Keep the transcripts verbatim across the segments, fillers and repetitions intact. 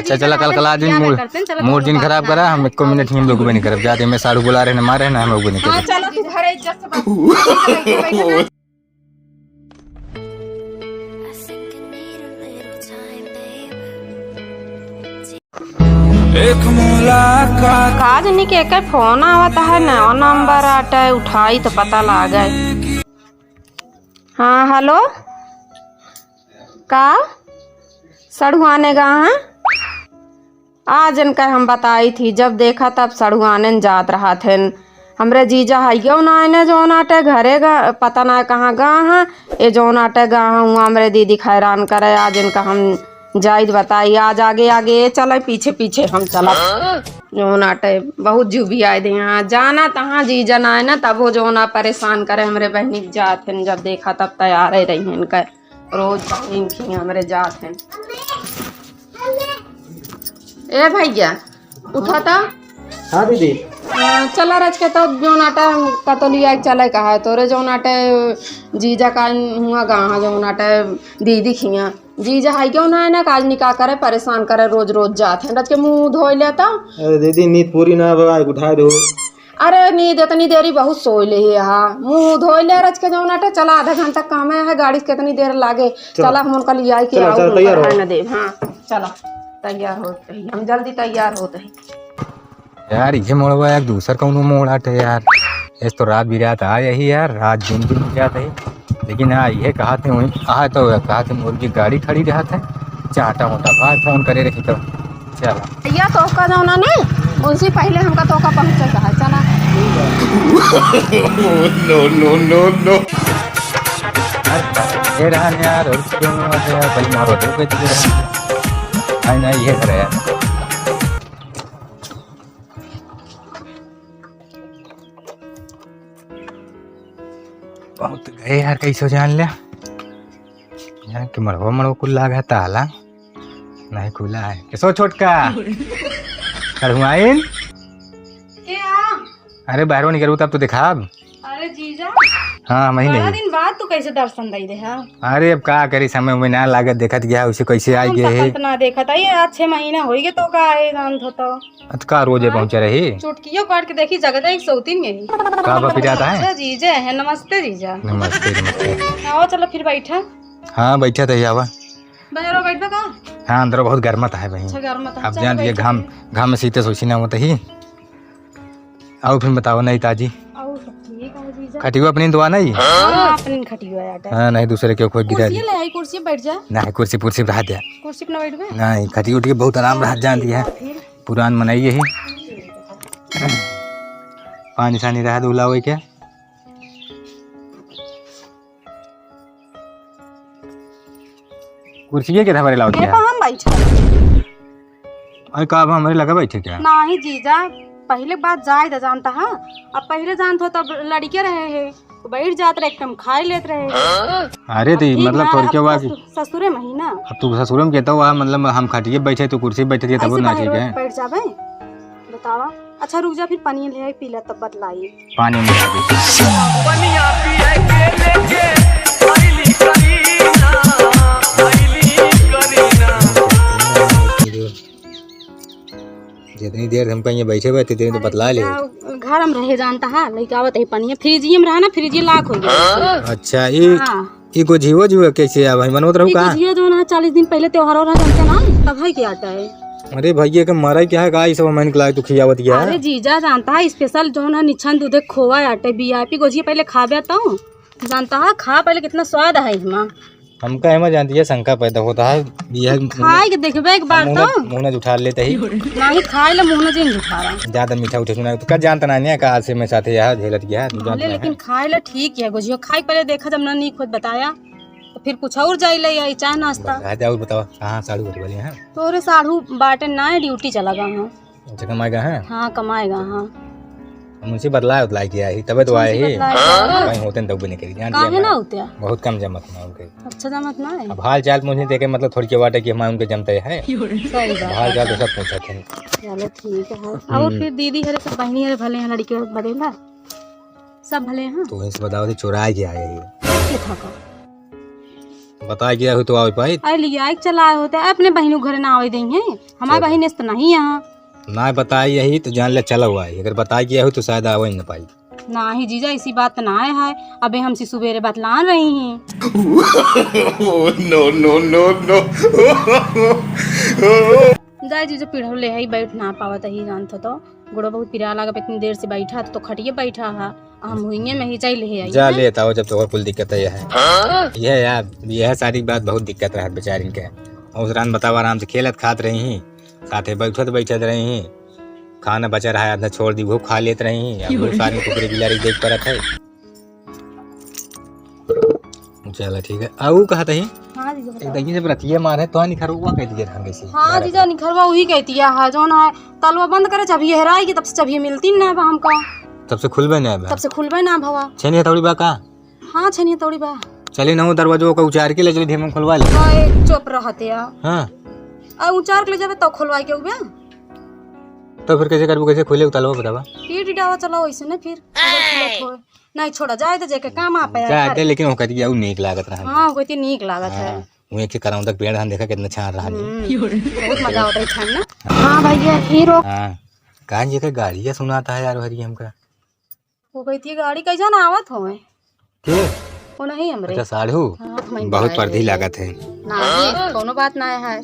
अच्छा, चला, कल, कल आज दिन मूड, मूड जिन खराब करा, हम एको मिनट ही हम लोग भी नहीं करब। जाते में साढ़ू बुला रहे हैं, मारे हैं ना, हम लोग भी नहीं करब। चलो, तू घरे इज्जत से बैठ। एक मुलाकात। का जनी के एकर फोन आवत है, नवा नंबर आटे, उठाई तो पता लागे। हाँ, हेलो, का सड़ुआने गा हैं? आज इनका हम बताई थी, जब देखा तब सड़ुआने जात रहत हैं। हमरे जीजा हइयो ना आने, जौन आटे घरे गा, पता ना कहाँ गा हैं। ये जौन आटे गा हैं, हुआ हमरे दीदी हैरान करे। आज इनका हम जाइत बताई, आज आगे आगे ये चले, पीछे पीछे हम चला। जौन आटे बहुत जुबियाए दे यहाँ, जाना तहाँ जीजा ना आने, तब वो जौन आ परेशान करे हमरे बहनी के जात हैं। जब देखा तब तैयार ही रही हैं इनका। रोज पानी खी हमरे जात हैं। ए भैया, उठा तो। हाँ दीदी। हाँ, चला रच के तो जौन आटे कतलिया चले कहा तोरे जौन आटे जीजा का हुआ गा, जौन आटे दीदी खिया। जीजा हइयो ना आने, काज निका करे, परेशान करे, रोज रोज जात हैं। रच के मुँह धोई लेता। अरे दीदी, नींद पूरी ना भवा, उठा दो। अरे नींद इतनी देरी बहुत सोई ले ही हा। मुँह धोई ले रच के जौन आटे, चला आधा घंटा काम है, गाड़ी से कितनी देर लागे। चलो। चला हम उनका लियाई के चलो, आओ, चलो, उनका तैयार हो। रहने दे। हाँ, चला, तैयार होत ही, हम जल्दी तैयार होत ही। यार, ये मोड़वा एक दूसर कौनो मोड़ आटे यार। इस तो रात बिरात आ यही यार, रात दिन दिन हो जात है। लेकिन हाँ, ये कहत है वहीं, आ तो कहत है मोर की गाड़ी खड़ी रहत है, चाटा मोटा भाई फोन करे रही तो। चला। भैया, तोहका जौना ने, उनसे पहिले हमका तोहका पहुँचे का है, चला। No, no, no, no। ये रहा यार, और क्यों नहीं आते यार, भाई मारो, दो के दिए रहा। नहीं, नहीं, ये करे यार। बहुत गए यार, कैसे जान लिया यहाँ के मड़वा मड़वा कुल लागा ताला नहीं खुला है। कैसो छोटका? सड़ुआइन? के आ? अरे बाहरो निकलबू तब तो देखाब। अरे जीजा। हाँ, हम ही बड़ा नहीं। दिन बाद तू कैसे दर्शन दई दे हा? अरे अब का करी, समय उमे ना लागत, देखत गया उसे कैसे आई हम गए है। सकत ना देखत, ये आज छह महीना होई गए तो का आए जान थो तो। अत का रोजे हाँ? पहुँचे रही? चुटकियों काट के देखी जगत एक सौतीन में ही। का बा पिरात है? अच्छा जीजा है, नमस्ते जीजा। नमस्ते, नमस्ते। आओ चलो फिर बैठा। हाँ, बैठा तो ही आवा। बाहरो बैठबे का? हाँ, अंदर बहुत गर्मत है भाई। अच्छा, गर्मत है। अब चलो जान दिए बैठो घाम, फिर। घाम में सीते सोची ना होता ही। आओ फिर बताओ नहीं ताजी। आओ सब ठीक है जीजा। खटियो अपनी दुआ नहीं? हाँ, अपनी खटियो है आटा। हाँ, नहीं दूसरे के कोई गिरा कुर्सी दी। ले आई, कुर्सी बैठ जा। नहीं, कुर्सी पुर्सी रहा दे। कुर्सी पे ना बैठबे? नहीं, खटियो उठियो बहुत आराम रहा जान दिया है। फिर? पुरान मनई यही। पानी सानी रहा दूल्हा होई के। कुर्सिये के धरे लावत ये है। तो हम बैठे। अरे का अब हमरे लगे बैठे क्या? नहीं जीजा, पहले बात जाए द जानता है। अब पहले जानत हो तब लड़के रहे हैं, तो बैठ जात रहे, एकदम खाए लेत रहे हैं। अरे अब तो ठीक मतलब बा, थोड़के अब हुआ कि ससु-, ससुरे में ही ना। अब तू ससुरे में कहता हुआ मतलब हम खटिए बैठे, तू कुर्सी बैठे, तब ऐसे ना ठीक बाहर है। बैठ जाबे, बतावा। अच्छा रुक जा, फिर पानी ले आई, पी ले, तब बतलाई। पानी में आ गई। पनिया पिए के लेके आइली करीना, आइली करीना। जितनी देर हम कहीं बैठे बैठे, इतनी तो अरे बतला ले। जीजा, घर में रहे जानता है, लइका आवत है पनिया, फ्रिजिए में रहा ना, फ्रिजिए लाख हो गया। अच्छा, ई हाँ। ई गोझियो जो है कैसे आ भाई, मनोत रहू ई का? गोझियो जो ना चालीस दिन पहले त्योहार हो रहा जानते ना, तब है क्या आता है? अरे भैया के मरा क्या है का, ई सब हमन के लाए तू खियावत गया? अरे जीजा जानता है, स्पेशल जो ना निछन दूधे खोआ आटे, वीआईपी गोझिया पहले खाबे तो जानता है, खा पहले कितना स्वाद है इसमें। हमका एमा जानती है शंका पैदा होता है, यह खाए के देखबे एक बार मुँह तो। न, मुँह न जुठा लेते ही। नहीं खाए ले मुँह न जिन जुठारा। ज्यादा मीठा उठे सुना तो का जानता ना, नहीं का आज से मैं साथे यहाँ झेलत गया, तू जानता अरे ना लेकिन है। खाए ले ठीक है, गोझियो खाए पहले देखा जब ना नीक होत बताया। तो फिर कुछ और जाई ले आई चाय नाश्ता। बस, आ जाओ, बताओ, कहाँ साढ़ू बैठे वाली हैं? तोरे साढ़ू बाटे ना, ड्यूटी चला गया है। अच्छा, कमाएगा है? हाँ, कमाएगा, हाँ। हम उनसे बतलाए, उतलाए किया ही, तबे तो आए ही। बतलाए किया है। कहीं होते हैं, तब भी नहीं करी, जान काहे लिया ना मैं। होते हैं? बहुत कम जमत ना उनके। अच्छा जमत ना है? अब हाल चाल मुझे देखे, मतलब, थोड़ी के बाटे कि हम उनके जमते हैं। सही बात हाल है। चाल तो सब पूछा थे। चलो, ठीक है। हम्म। और फिर दीदी हरे सब बहनी हरे भले हैं, लड़के बदे ना? सब भले हैं? तो वहीं से बताओ, तो चुराए के आए हैं। के था का? बताए गया हो तो आवे पाई। अरे लिया एक चला आए होते, अपने बहिनों घरे ना आवे देई हैं। हमारे चलो। बहिन इस तो नहीं यहाँ। ना बताई यही तो जान ले चला हुआ है, अगर बताए गया हो तो शायद आवे ही ना पाई। नाही जीजा, ऐसी बात ना है, अबे हमसे सुबेरे बतलान रही हैं। No, no, no, no। जाए जीजा, पीढ़ो ले है, बैठ ना पावत ही, जानत हो तो गोड़ो बहुत पिरा लागत, इतनी देर से बैठा तो खटिए बैठा है, हम हुइये में ही जाई ले आई जा हैं। लेत आओ, जब तोहर कुल दिक्कत है, है। हाँ? यह यार, यह सारी बात बहुत दिक्कत रहत बेचारिन के। और उस रान बताओ, आराम से खेलत खात रही ही, साथे बैठत बैठत रही ही, खाना बचा रहा है आधा छोड़ दी, वो खा लेत रही ही, अब बहुत सारी कुकरी बिलारी देख परत है। चला ठीक है। आ ऊ कहत ही? हाँ जीजा, एक बताओ। देखिए जब रतिया मारे तो निखरवा कह दिए रहन कैसे? हाँ जीजा, निखरवा वही कहती है, हाँ, जौन है तलवा बंद करे, चाबी हेराई के तब से चाबी मिलती ना बा हमका। तब से खुलबे ना बा? तब से खुलबे ना भवा। छेनी हथौड़ी बा का? हाँ, छेनी हथौड़ी बा। चली ना, दरवाजो का उचार के ले चली, ढेम खुलवा ले। ओए, चुप रहते आ। हाँ। आ उचार के ले जाबे तो खुलवाई के उबे। तो फिर कैसे करबू, कैसे खुले तलवा बतावा? पीट डावा चलाओ ऐसे ना फिर। अगर खुलत होए। नहीं छोड़ा, जाए तो जेके काम आप है, जाए यार। दे, लेकिन ओकर के ऊ नीक लागत रहन। हाँ, ओकर के नीक लागत है। हाँ, वो एक करौंदा के पेड़ रहन, देखा कितना छान रहन। हम्म, बहुत मजा आवत है छान ना। हाँ भैया, हीरो। हाँ, कान जी के गाड़िया सुनाता है यार, हरी हमका। वो कहती है, गाड़ी कैसन आवत होए? के? वो नहीं हमरे। अच्छा, साढ़ू? हाँ, हम बहुत परदेही लागत है। नहीं, कोनो बात ना है।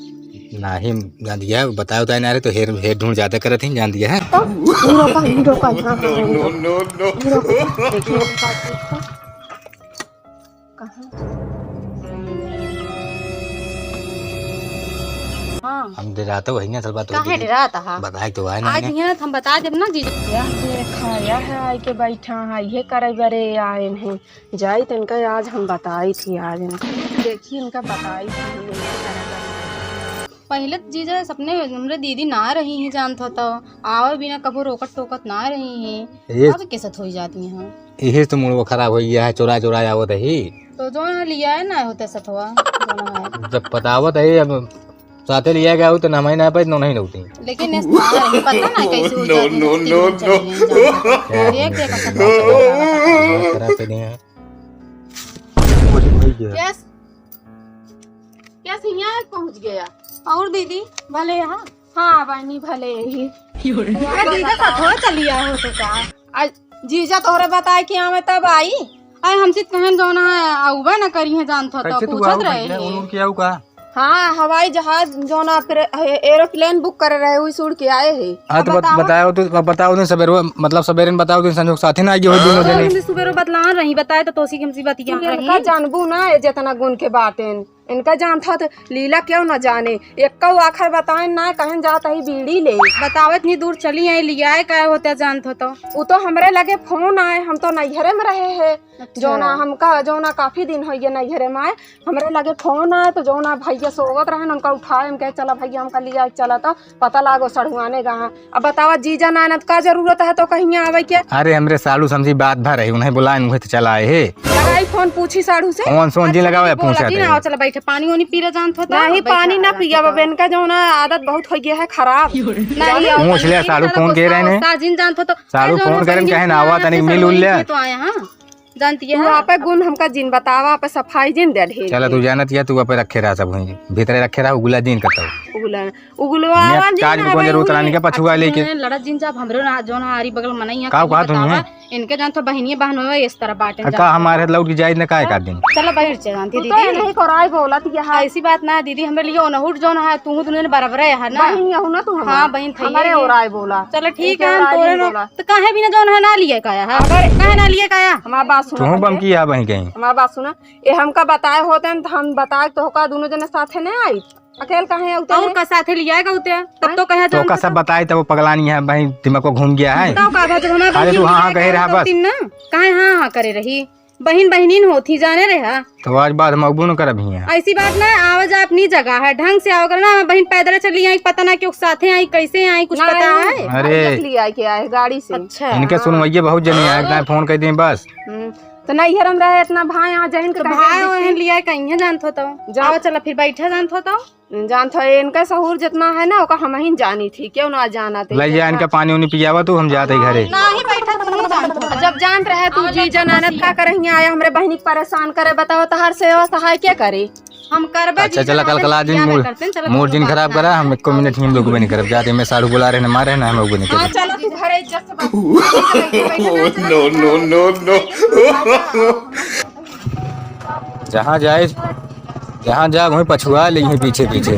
नाही, जान दिया, बताओ तो ना रे, तो हेर, हेर ढूंढ ज्यादा करत ही, जान दिया है। तो हीरो का, हीरो का, हाँ, हाँ, हीरो। No, no, no। हीरो का, देखिए, कहाँ? हाँ। हम डराते वही ना, सब बात काहे होती है। डराता है? बताए तो है ना आज इन्हें। यहाँ हम बता देब ना जीजा। यह देखा, यह है आई के बैठा है, ये करे बरे आए हैं। जाई तनका आज हम बताई थी, आज इनका। देखी इनका बताई थी हम इनका करे बरे। पहिले त जीजा सपने हमरे दीदी ना रही ही, जानत हो तो आवे बिना कभो रोकत टोकत ना रही ही। ये अब कैसे थोई जाती हैं? यही तो मूड खराब हो गया है, चोरा चोरा आवत ही। तो जो ना लिया है ना होते सथवा, जो ना है। जब पतावत है, अब साथे लिया गया हो तो ना मैं ना पाई, तो नहीं लौटी। लेकिन इस बार नहीं पता ना कैसे हो जाती है, no, no, no। देख, देख, ऐसा करते नहीं है। यस। क्या सियार पहुंच गया? और दीदी, भले यहाँ? हाँ, बहनी, भले ही। अरे, दीदी, साथ हो चलिया हो तो का? आ, जीजा तोहरे बताए कि आवे तब आई। अरे, हमसे कहन जौन है, आउबे न करी है, जानत हो तो कैसे तू पूछत आऊ रहे भैया? हैं। उन्होंने क्या हुआ? हाँ, हवाई जहाज जौन प्रे-, ए-, aeroplane book करे रहे, उस उड़ के आए हैं। हाँ, तो अब बत-, बताओ। बताओ तो, अब बताओ दिन सवेरे, मतलब सवेरे में बताओ दिन संजोग साथे ना आइए हो दोनों हाँ, जने। हमसे सुबेरो बतलान रही, बताए तो तोसी के हमसे बतिया तू रही। इनका जानबू ना, ये जितना गुण के बातें। इनका जानत हो तो लीला क्यों ना जाने, एक्को आखर बताए ना, कहन जात ही बीड़ी ले। बतावत नहीं दूर चली आई, लियाए का होता जानत हो तो। उ तो हमरे लगे फोन आए, हम तो नैहरे में रहे हैं। अच्छा। जौना हमका, जौना काफी दिन हो गया नैहरे में आए, हमरे लगे फोन आए तो जौना भैया सोवत रहन, उनका उठाए, हम कहे, "चला भैया, हमका लिया, चला तो पता लागो सढ़ुआने गहा।" अब बतावा, जीजा ना, ना तो का जरूरत है तो कहीं आवे के? अरे, हमरे साढ़ू समझी बात भर है, उन्हें बुलाए, उन्हें तो चला आए हे। लगाई फोन, पूछी साढ़ू से। फोन सोन जी लगावे, पूछा बोला जी ना, आओ, चला बैठे, पानी वानी पी ले, जानत हो तो नहीं, बैठा पानी ना पिया, बाबा, इनका जौना आदत बहुत हो गया है खराब। नहीं, आओ, पूछ ले, साढ़ू फोन के रहे ने। साजिन जानत हो तो, साढ़ू फोन करन कहे ना, आवा तनी मिल उल ले। तो आए, हाँ। जानती है तू। आपे गुण हमका जिन बतावा, आपे सफाई जिन दे ढेर चला, के। तू जानत या, तू आपे रखे रहा सब वहीं, भीतरे रखे रहा, उगला जिन करता। उगला, उगलवा मैं आवाज काज जिन को आवे जरूरत हुई। रानी के पछुआ लेके। लड़ा जिन जाब हमरे ना, जौन आरी बगल मनई है, का कहत हुई बतावा, है? इनके जान तो बहिनिया बहन होवे, इस तरह बाटे आ, जान का तो। हमारे लौट के जाए न काय का दिन? चला बैठ जा, जानती तू दीदी। तो नहीं को राय बोलत या है। ऐसी बात ना दीदी, हमरे लिए ओनहुट जौन है, तू दुनिया में बराबर है ना। बहिन यहू ना तू हमार। हाँ, बहिन थई हमारे है। ओराय बोला। चला ठीक इनके है, हम ओराय तोरे नहीं ना बोला। तो काहे बिना जौन है ना लिए काया है? अगर काहे ना लिए काया? हमार बात सुनो तू पहले। बम की आ बही गई। हमार बात सुना। ए हमका बताए होते हैं तो हम बताए तो का दोनों जने साथे नहीं आई। अकेल काहे आउते और हैं? का साथे लिया का होते हैं? तब हैं? तो कहे तो का जानते सब तो। बताए तब वो पगलानी है भाई, दिमाग को घूम गया है। तो का भा जब हमारे अरे बहिन तू हाँ, हाँ लिया कहे का रहा होते बस। ना? काहे हाँ, हाँ करे रही? बहिन बहिनीन होती जाने रहे हा। तो आज बाद हम अबू न करब हियाँ। ऐसी बात ना, आवा जा अपनी जगह है, ढंग से आओ, अगर ना बहिन पैदल चली आई, पता ना क्यों साथे आई, कैसे आई, कुछ ना पता आई। है? अरे। अरे। लिया के आए गाड़ी से। अच्छा। इनके हाँ। सुनवाइए बहुत जनी आए, हाँ। एक फोन कर दें बस। हम्म, तो नैहर में रहे इतना भाई, यहाँ जहिन के तो कह भाई देती। ओहन लिया कहीं है जानत हो तो। जा। आवा चला फिर बैठा जानत हो तो। जानत हो इनका सहूर जितना है ना, ओका हमहिन जानी थी, क्यों ना जानत है? ले जा इनका पानी उनी पियावा तू, हम जाते ही घरे। ना ही बैठा तू जानत हो। जब जानत रहे तू जी जनानत का करे हियाँ आया, हमरे बहिनी के परेशान करे, बताओ तहार सेवा सहाय के करे? हम करबे अच्छा, चला, कल, कल आज दिन मूड, मूड दिन खराब करा, हम एको मिनट ही हम लोग भी नहीं करब। जाते में साढ़ू बुला रहे हैं, मारे हैं ना, हम लोग भी नहीं करब। चलो, तू घरे इज्जत से बात। No, no, no, no। जहाँ जाए, जहाँ जा, वहीं पछुआ ले, यहीं पीछे, पीछे।